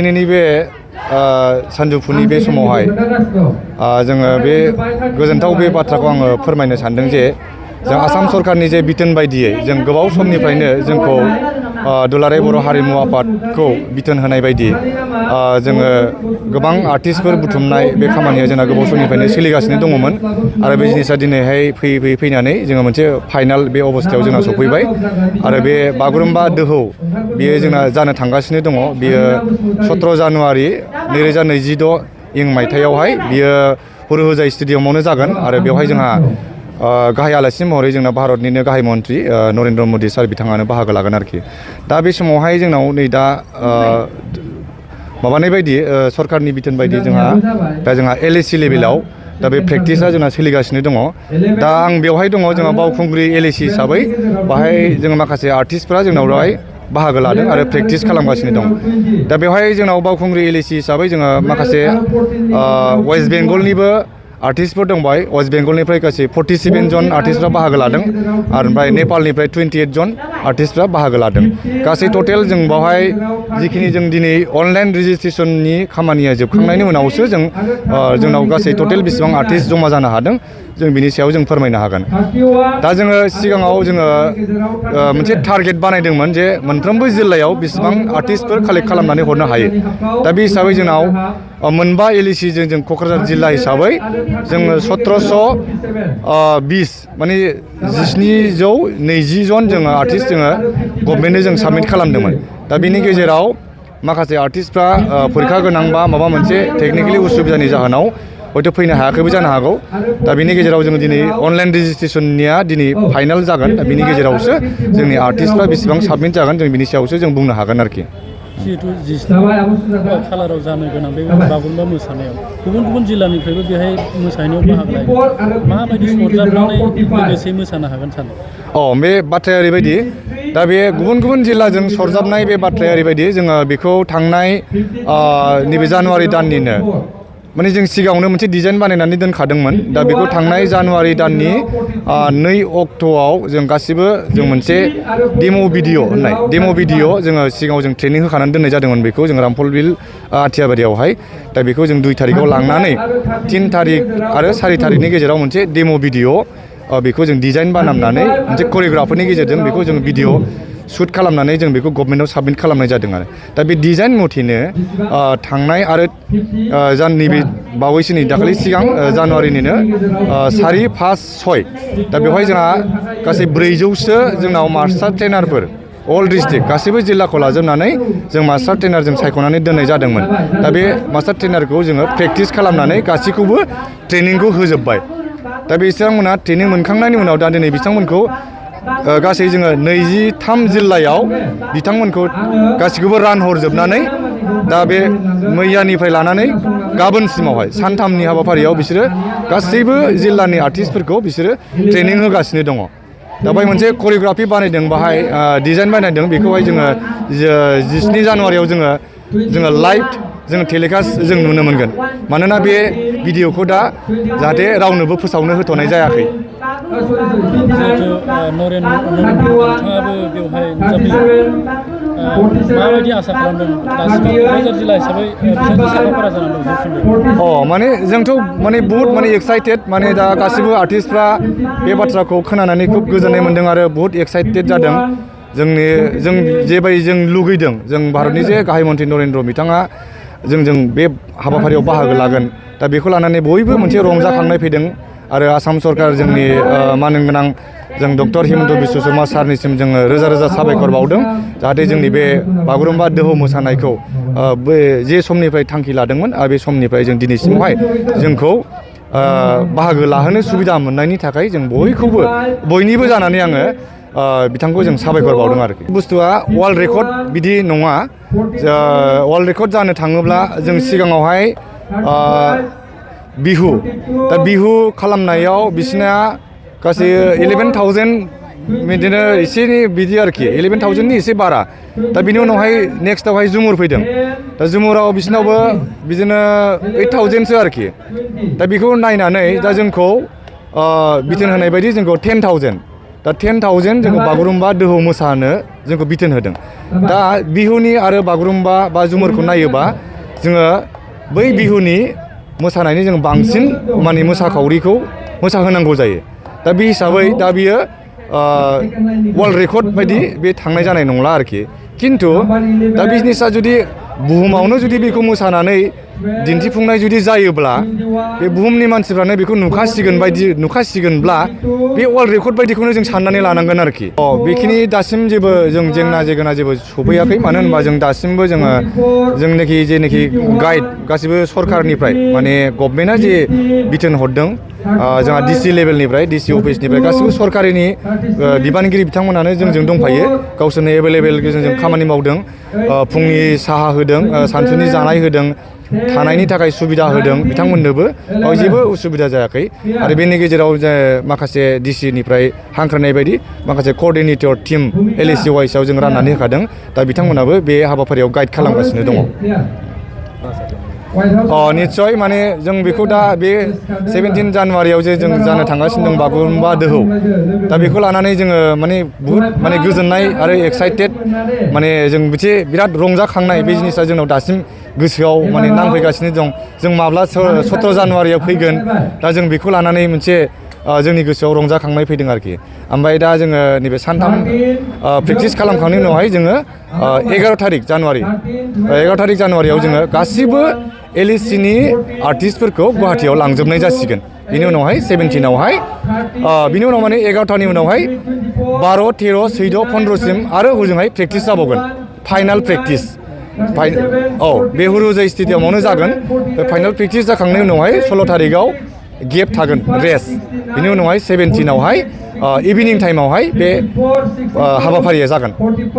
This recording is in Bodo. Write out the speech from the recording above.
दिनैनि बे सानजौफुनि बे समावहाय जोङो बे गोजोनथाव बे बाथ्राखौ आङो फोरमायनो सानदों जे जों आसाम सरकारनि जे बिथोन बायदियै जों गोबाव समनिफ्रायनो जोंखौ दुलाराय बर' हारिमु आफादखौ बिथोन होनाय बायदि जोङो गोबां आर्टिस्टफोर बुथुमनाय बे खामानिया जोंना गोबाव समनिफ्रायनो सोलिगासिनो दङमोन आरो बे जिनिसा दिनैहाय फैयै फैनानै जोङो मोनसे फाइनाल बे अबस्थायाव जोंना सफैबाय आरो बे बागुरुम्बा दोहौ बेयो जोंना जानो थांगासिनो दङ। बियो 17 जानुवारि 2026 मायथाइयावहाय बियो हुरुहोजाय स्टेडियामावनो जागोन आरो बेवहाय जोंहा गाहाय आलासि महरै जोंना भारतनिनो गाहाय मन्त्रि नरेन्द्र मदि सार बिथाङानो बाहागो लागोन आरोखि। दा बे समावहाय जोंनाव नै दा माबानाय बायदि सरकारनि बिथोन बायदि जोंहा LAC लेभेलाव दा बे प्रेक्टिसा जोंना सोलिगासिनो दङ। दा आं बेवहाय दङ जोंहा बावखुंग्रि LAC हिसाबै बाहाय जोङो माखासे आर्टिस्टफ्रा जोंनाव बेवहाय बाहागो लादों आरो प्रेक्टिस खालामगासिनो दं। दा बेवहाय जोंनाव बावखुंग्रि LAC हिसाबै जोङो माखासे वेस्ट बेंगलनिबो आर्टिस्टफोर दंबाय। वेस्ट बेंगलनिफ्राय गासै 47 जन आर्टिस्टफ्रा बाहागो लादों आरो ओमफ्राय नेपालनिफ्राय 28 जन आर्टिस्टफ्रा बाहागो लादों। गासै टटेल जों बावहाय जिखिनि जों दिनै अनलाइन रेजिस्ट्रेसननि खामानिया जोबखांनायनि उनावसो जोंनाव गासै टटेल बेसेबां आर्टिस्ट जमा जानो हादों जों बिनि सायाव जों फोरमायनो हागोन। दा जोङो सिगाङाव मोनसे टारगेट बानायदोंमोन जे मोनफ्रोमबो जिल्लायाव बेसेबां आर्टिस्टफोर कालेक्ट खालामनानै हरनो हायो। दा बे हिसाबै जोंनाव मोनबा LACजों जों क'क्राझार जिल्ला हिसाबै जोङो 1720 माने 1720 जन जोङो आर्टिस्ट जोङो गभर्नमेन्टनो जों साबमिट खालामदोंमोन। दा बिनि गेजेराव माखासे आर्टिस्टफ्रा फरिखा गोनां बा माबा मोनसे टेकनिकेलि उसुबिदानि जाहोनाव हयथ' फैनो हायाखैबो जानो हागौ। दा बिनि गेजेराव जोङो दिनै अनलाइन रेजिस्ट्रेसननिया दिनै फाइनाल जागोन। दा बिनि गेजेरावसो जोंनि आर्टिस्टफ्रा बेसेबां साबमिट जागोन जों बिनि सायावसो जों बुंनो हागोन आरोखि। जिहेतु 19 खालाराव जानो गोनां बे बागुरुम्बा मोसानायाव गुबुन गुबुन जिल्लानिफ्रायबो बेहाय मोसानायाव बाहागो लायो। माबायदि सरजाबनानै लोगोसे मोसानो हागोन सानो? बे बाथ्राया ओरैबायदि, दा बे गुबुन गुबुन जिल्लाजों सरजाबनाय बे बाथ्राया ओरैबायदि जोङो बेखौ थांनाय नैबे जानुवारि दाननिनो माने जों सिगाङावनो मोनसे डिजाइन बानायनानै दोनखादोंमोन। दा बेखौ थांनाय जानुवारि दाननि 2 अक्ट'आव जों गासिबो मोनसे डेम' भिडिअ जोङो सिगाङाव जों ट्रेनिं होखानानै दोननाय जादोंमोन। बेखौ जों रामफलबिल आथियाबारियावहाय दा बेखौ जों 2 थारिखआव लांनानै 3 थारिख आरो 4 थारिखनि गेजेराव मोनसे डेम' भिडिअ बेखौ जों डिजाइन बानायनानै मोनसे करिय'ग्राफारनि गेजेरजों बेखौ जों भिडिअ शुट खालामनानै जों बेखौ गभर्नमेन्टआव साबमिट खालामनाय जादों आरो। दा बे डिजाइन मथेनो थांनाय आरो नैबे बावैसोनि दाखालि सिगां जानुवारिनिनो 4, 5, 6 दा बेवहाय जोंहा गासै 400सो जोंनाव मास्टार ट्रेनारफोर अल डिस्ट्रिक्ट गासैबो जिल्लाखौ लाजोबनानै जों मास्टार ट्रेनार जों सायख'नानै दोननाय जादोंमोन। दा बे मास्टार ट्रेनारखौ जोङो प्रेक्टिस खालामनानै गासैखौबो ट्रेनिंखौ होजोब्बाय। दा बिथांमोनहा ट्रेनिं मोनखांनायनि उनाव दा दिनै बिथांमोनखौ गासै जोङो 23 जिल्लायाव बिथांमोनखौ गासैखौबो रानहरजोबनानै दा बे मैयानिफ्राय लानानै गाबोनसिमावहाय सानथामनि हाबाफारियाव बिसोरो गासैबो जिल्लानि आर्टिस्टफोरखौ बिसोरो ट्रेनिं होगासिनो दङ। दा बेवहाय मोनसे करिय'ग्राफि बानायदों, बाहाय डिजाइन बानायदों। बेखौहाय जोङो 17 जानुवारियाव जोङो लाइभ टेलिकास्ट जों नुनो मोनगोन। मानोना बे भिडिअखौ दा जाहाथे रावनोबो फोसावनो होथ'नाय जायाखै। जिहेतु नरेन्द्र बिथाङाबो बेवहाय नुजाफैयो, माबायदि आसा खालामदों दासिमाव क'क्राझार जिल्ला हिसाबै बेसेबां साखाफारा जानानै दं? माने जोंथ' बहुत एक्साइटेड। माने दा गासिबो आर्टिस्टफ्रा बे बाथ्राखौ खोनानानै खुब गोजोननाय मोन्दों आरो बहुत एक्साइटेड जादों। जों जेबायदि जों लुगैदों, जों भारतनि जे गाहाय मन्त्रि नरेन्द्र बिथाङा जों बे हाबाफारियाव बाहागो लागोन। दा बेखौ लानानै बयबो मोनसे रंजाखांनाय फैदों आरो आसाम सरकार जोंनि मानगोनां जों डक्टर हिमन्त बिश्व शर्मा सारनिसिम जोङो रोजा रोजा साबायखर बावदों। जाहाथे जोंनि बे बागुरुम्बा दोहौ मोसानायखौ बे जे समनिफ्राय थांखि लादोंमोन आरो बे समनिफ्राय जों दिनैसिमावहाय जोंखौ बाहागो लाहोनो सुबिदा मोननायनि थाखाय जों बयनिबो जानानै आङो बिथांखौ जों साबायखर बावदों आरोखि। बुस्थुआ वर्ल्ड रेकर्ड बिदि नङा। वर्ल्ड रेकर्ड जानो थाङोब्ला जों सिगाङावहाय बिहु खालामनायाव बिसिना गासै 11,000 बिदिनो एसेनि बिदि आरोखि 11,000नि एसे बारा। दा बिनि उनावहाय नेक्स्टआवहाय जुमुर फैदों। दा जुमुराव बिसिनावबो बिदिनो 8,000सो आरोखि। दा बेखौ नायनानै दा जोंखौ बिथोन होनाय बायदि जोंखौ 10,000 दा 10,000 जोङो बागुरुम्बा दोहौ मोसानो जोंखौ बिथोन होदों। दा बिहुनि आरो बागुरुम्बा बा झुमुरखौ नायोबा जोङो बै बिहुनि मोसानायनि जों बांसिन माने मोसाखावरिखौ मोसाहोनांगौ जायो। दा बे हिसाबै दा बियो वर्ल्ड रेकर्ड बायदि बे थांनाय जानाय नंला आरोखि। खिन्थु दा बिजनेसा जुदि बुहुमावनो जुदि बेखौ मोसानानै दिन्थिफुंनाय जुदि जायोब्ला बे बुहुमनि मानसिफ्रानो बेखौ नुखासिगोनब्ला बे वर्ल्ड रेकर्ड बायदिखौनो जों साननानै लानांगोन आरोखि। बेखिनि दासिम जेबो जों जेंना जेबो सफैयाखै। मानो होनबा जों दासिमबो जोंनाखि जेनाखि गाइड गासिबो सरकारनिफ्राय माने गभर्नमेन्टआ जे बिथोन हरदों जोंहा डिसि लेभेलनिफ्राय डिसि अफिसनिफ्राय गासिबो सरकारिनि बिबानगिरि बिथांमोनानो जोंजों दंफायो। गावसोरनो एभेलेबेल जों खामानि मावदों। फुंनि साहा होदों, सानसुनि जानाय होदों, थानायनि थाखाय सुबिदा होदों बिथांमोननोबो जेबो उसुबिदा जायाखै। आरो बेनि गेजेराव माखासे डिसिनिफ्राय हांख्रायनाय बायदि माखासे कअर्डिनेटर टिम LACYSआव जों राननानै होखादों। दा बिथांमोनाबो बे हाबाफारियाव गाइड खालामगासिनो दङ। निस्सय माने जों बेखौ दा बे 17 जानुवारियाव जे जों जानो थांगासिनो दं बागुरुम्बा दोहौ, दा बेखौ लानानै जोङो माने बुहुद माने गोजोननाय आरो एक्साइटेड, माने जों मोनसे बिराद रंजाखांनाय बे जिनिसा जोंनाव दासिम गोसोआव माने नांफैगासिनो दं। जों माब्ला 17 जानुवारियाव फैगोन, दा जों बेखौ लानानै मोनसे जोंनि गोसोआव रंजाखांनाय फैदों आरोखि। ओमफ्राय दा जोङो नैबे सानथाम प्रेक्टिस खालामखांनायनि उनावहाय जोङो 11 थारिख जानुवारियाव जोङो गासिबो LACनि आर्टिस्टफोरखौ गुवाहाटियाव लांजोबनाय जासिगोन। बिनि उनावहाय 17आवहाय बिनि उनाव माने 11थानि उनावहाय 12, 13, 14, 15सिम आरो हजोंहाय प्रेक्टिस जाबावगोन, फाइनाल प्रेक्टिस। बे हुरुजाय स्टेडियामावनो जागोन। बे फाइनाल प्रेक्टिस जाखांनायनि उनावहाय 16 थारिखआव गेप थागोन, रेस्ट। बिनि उनावहाय 17आवहाय इभिनिं टाइमावहाय बे हाबाफारिया जागोन।